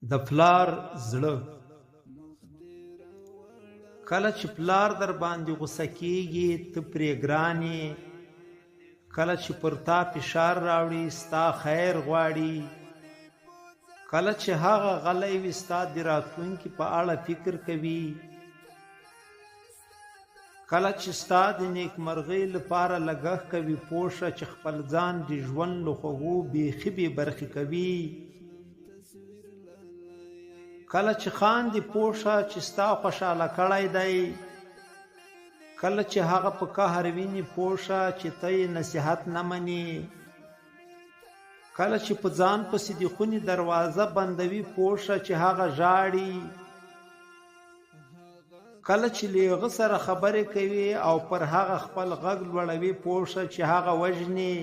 د پلار زړه. کله چې پلار در باندې غوسه کېږي، ته پرې ګران یې. کله چې پر تا فشار راوړي، ستا خیر غواړي. کله چې هغه غلی وي، ستا د راتلونکي په اړه فکر کوي. کله چې ستا د نیکمرغۍ لپاره لګښت کوي، پوه شه چې خپل ځان د ژوند له خوږو بیخي بې برخې کوي. کله چې خاندي، پوه شه چې ستا خوشحاله کړی دی. کله چې هغه په قهر ویني، پوه شه چې ته یې نصیحت نه منې. کله چې په ځان پسې د خونې دروازه بندوي، پوه شه چې هغه ژاړي. کله چې له هغه سره خبرې کوي او پر هغه خپل غږ لوړوي، پوه شه چې هغه وژني.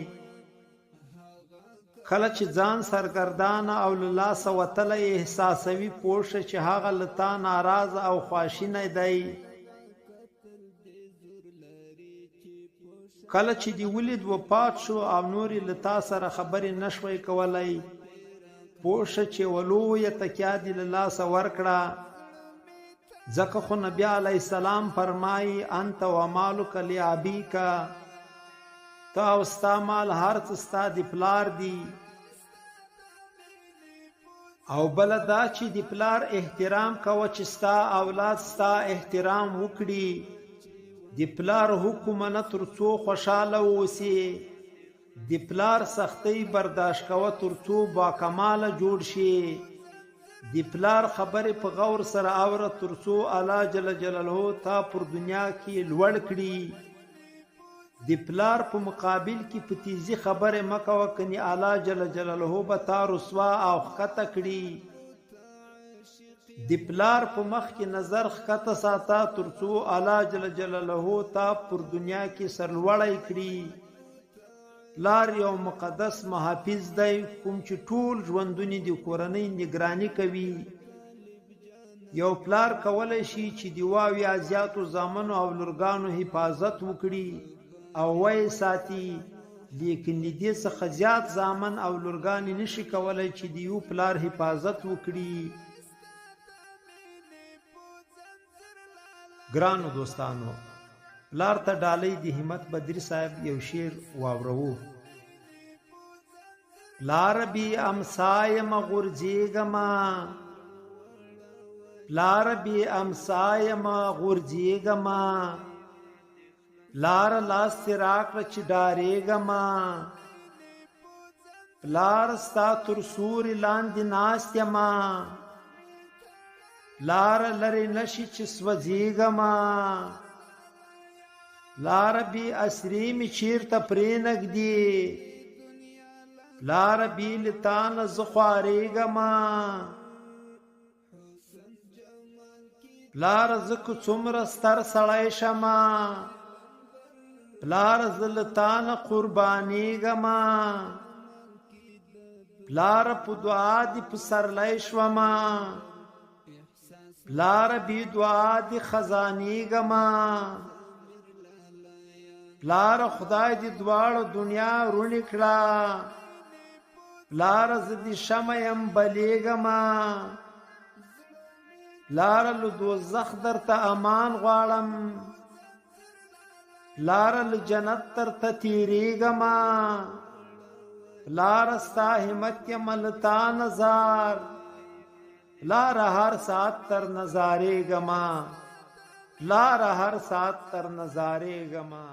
کله چې ځان سرګردانه او له لاسه وتلی احساسوي، پوه شه چې هغه له تا ناراضه او خواشینی دی. کله چې دې ولید وفات شو او نور یې له تا سره خبرې نه شوای کولی، پوه شه چې یوه لویه تکیه دې له لاسه ورکړه. ځکه خو نبی علیه السلام فرمایي: انت و مالک لابیک، ته او ستا مال هر څه ستا د پلار دي. او بل دا چې د پلار احترام کوه چې ستا اولاد ستا احترام وکړي. د پلار حکم نه تر څو خوشاله اوسې. د پلار سختۍ برداشت کوه تر څو باکماله جوړ شي. د پلار خبرې په غور سره اوره تر څو الله جل جلاله تا پر دنیا کې لوړ کړي. د پلار په مقابل کې په تیزی خبرې مه کوه، کني الله جل جلاله به تا رسوا او ښکته کړي. د پلار په مخ کې نظر ښکته ساته تر څو الله جل جلاله تا پر دنیا کې سرلوړی کړي. پلار یو مقدس محافظ دی، کوم چې ټول ژوندوني د کورنۍ نگراني کوي. یو پلار کولی شي چې د 70 زیاتو زامنو او لورګانو حفاظت وکړي او ویې ساتي، لیکن له دې څخه زیات زامن او لورګانې نشي کولی چې د یو پلار حفاظت وکړي. ګرانو دوستانو، پلار ته ډالۍ د همت بدري صاحب یو شعر واوروو. پلار بی امسا یم غورځېږمه، پلار بی امسا یم غورځېږمه، پلار لاس دې راکړه چې ډارېږمه، پلار ستا تر سوري لاندې ناست یمه، پلار لرې نه شي چې سوځېږمه، پلار بې اسرې مې چېرته پرېنږدې، پلار بې له تا نه زه خوارېږمه، پلار زه که څومره ستر سړی شمه، پلار زه له تا نه قربانېږمه، پلار په دعا دې پسرلی شومه، پلار بې دعا دې خزانېږمه، پلار خدای دې دواړه دنیا روڼې کړه، پلار زه دې شمع یم بلېږمه، پلار له دوزخ درته امان غواړم، پلار له جنت درته تېرېږمه، پلار ستا همت یم له تا نه ځار، پلار هر ساعت تر نظارېږمه، پلار هر ساعت تر نظارېږمه.